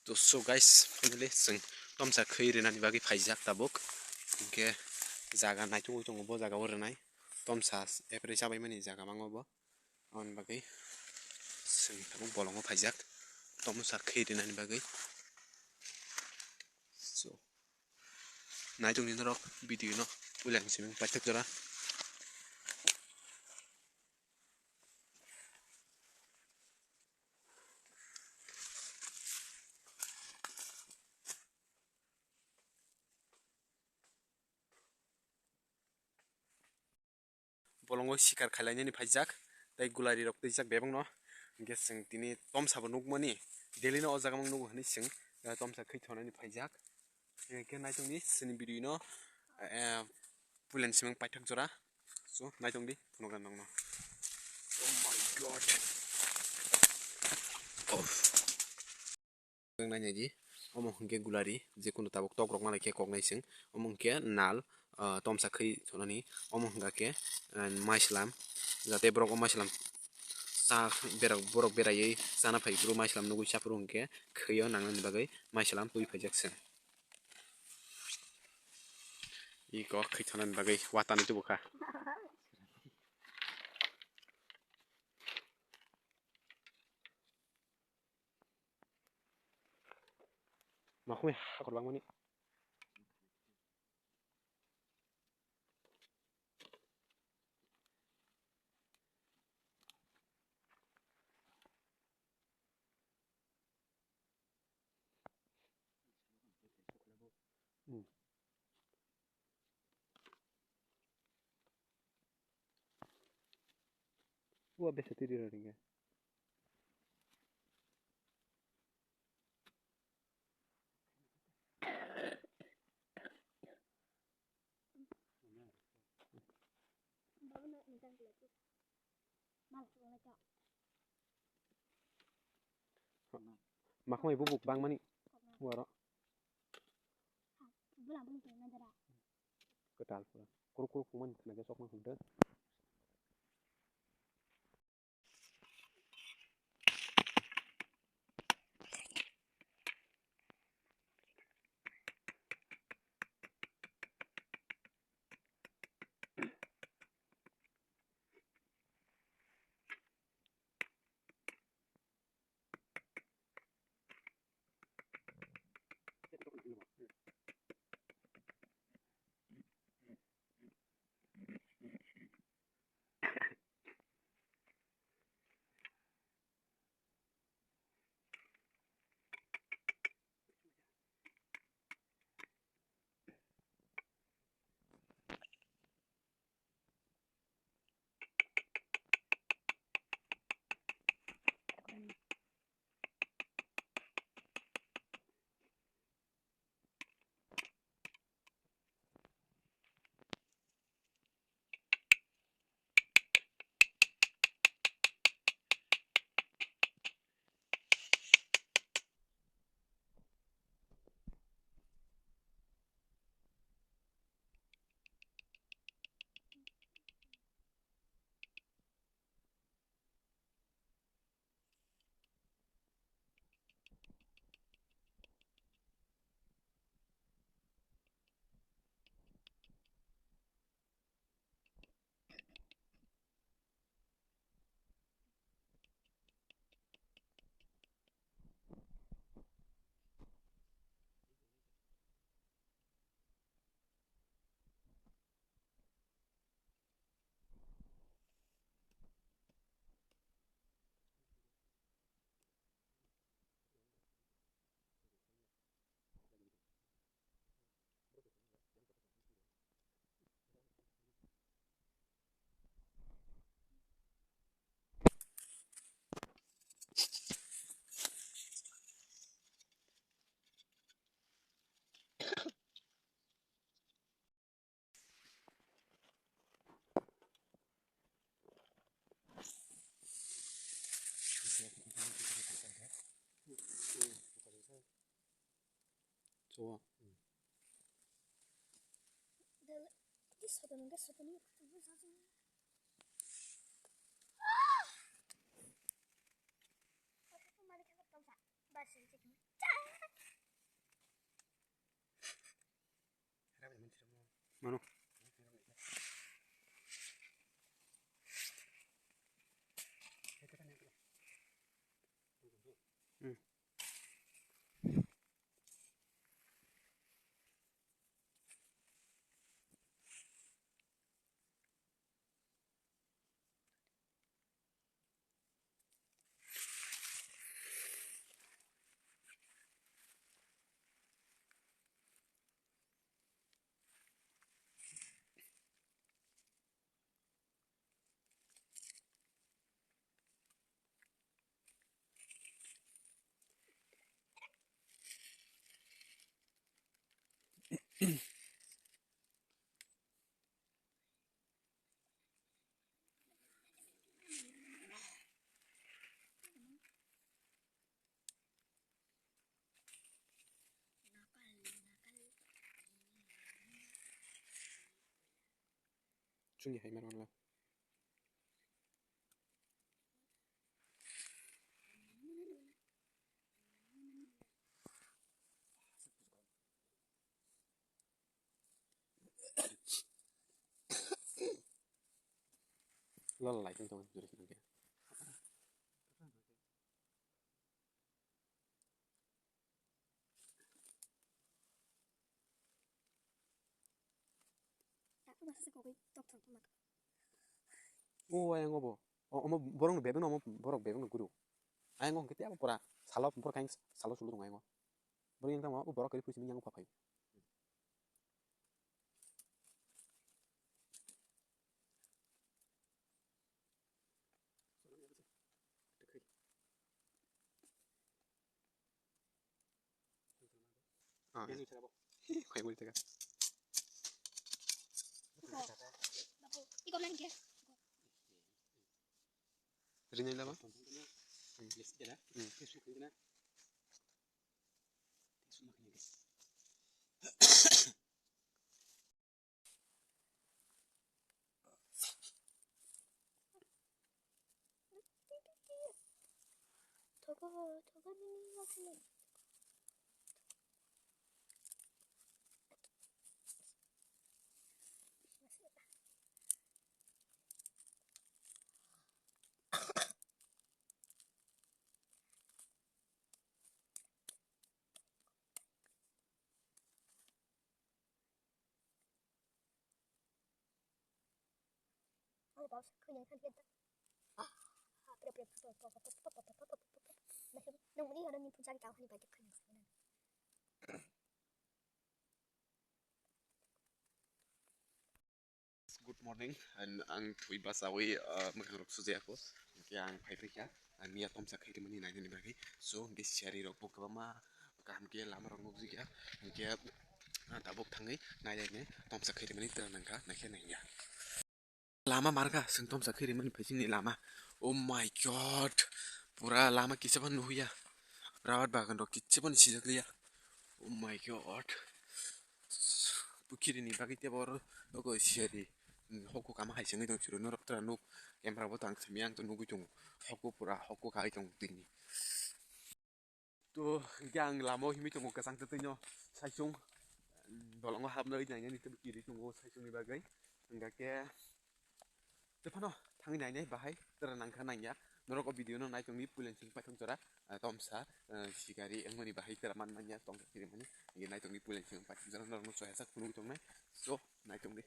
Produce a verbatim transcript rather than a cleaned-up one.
To so guys, finally chwng tomsa khwi rinani bagwi phaijak tabuk. Hinkhe jaga naitugwi tongo, bo jaga o rinai. Tomsa epre chabaimani jaga mango bo. Aboni bagwi chwng tabuk bolongo phaijak tomsa khwi rinani bagwi. So, naitugni norok video no puila ni simi paithak jora. Bolongo sikar khailainani phaijak, tei gulari rok twijak bebak no. Hinkhe chwng tini tomsa bo nukmani, daily no o jaga mang nugo hinwi chwng, eh, tomsa khwi thonani phaijak. Hinkhe naitugni chini video no, eh, puila ni simi paithak jora. So, naitugdi, phunukna nangno. Oh my God. Oh. Nai naidi, omo hwnkhe gulari, jekunu tabuk tok rok malai khe koknai chwng, omo hwnkhe nal, ah, tomsa khwi thonani, omo hwnkha khe, ah, maislam, jate borok o maislam cha berok, borok beraiwi chana phai phuru maislam nugwi cha phuru hwnkhe khwio nangnani bagwi maislam twi phaijak chwng. Iko khwi thonani bagwi watani tubu kha. Makhumui hakor langmani. Hmm. Ua besa tiri rari ga. Makhmai bubuk bangmani waro. Kwtal pura. Kuruk kuruk khumani khna khe chokma khumtw. Chuo. Mano. Hmm. Chwngni hai mano la. Lol, lighting tong juri sini ke. O ayang obo. O, omo borok no bebeno, omo borok bebeno guru. Ayang o hwnkhe tei abo pura salo borok ayang salo sulu tongo ayang o. Borok yang tamo o borok kari phuisini yang o pha phai. Ah, ya. Khai muli tega. Iko nang ke? Rinai lama? Hmm. Good morning, and ang thui basawi, uh, mwkhang rok sujaya ko. Hingke ang phai phai kha, ang miya tomsa khairi mani nainani bagwi. So, hingke siyari rok bo kwbangma kaham khe lama rok nukjagya. Hingke, ah, tabuk thangwi nai nai nai tomsa khairi mani tera nangkha, naikhe nangya. Lama markha, chwng tomsa khairi mani phaisingni lama. Oh my God, pura lama kisa phano nuhya. Rawat bagan rok kisa phano sijak liya. Oh my God. Pukhiri ni bagwi tei boro nogo siyari, hmm, hokuk ama hai sengwi tong siro norok tera nuk camera bo tang simi ang to nugwi tongo hokuk pura hokuk hai tong tini. To hingke ang lama o himwi tongo kwchang twtwi no saisung, hmm, bolongo hapnai nainani tei kiri tongo saisung ni bagwi hingkha khe. Tephano thangwi nainai bahai tera nangkha nangya. Norok o video no naitongni puilensing paithak jora, ah, tomsa, ah, sikari wngmani bahai tera man nangya tongkha kirimani. Hingke naitongni puilensing paithak jora norokno choyasak phunugwi tongnai. So, naitongdi.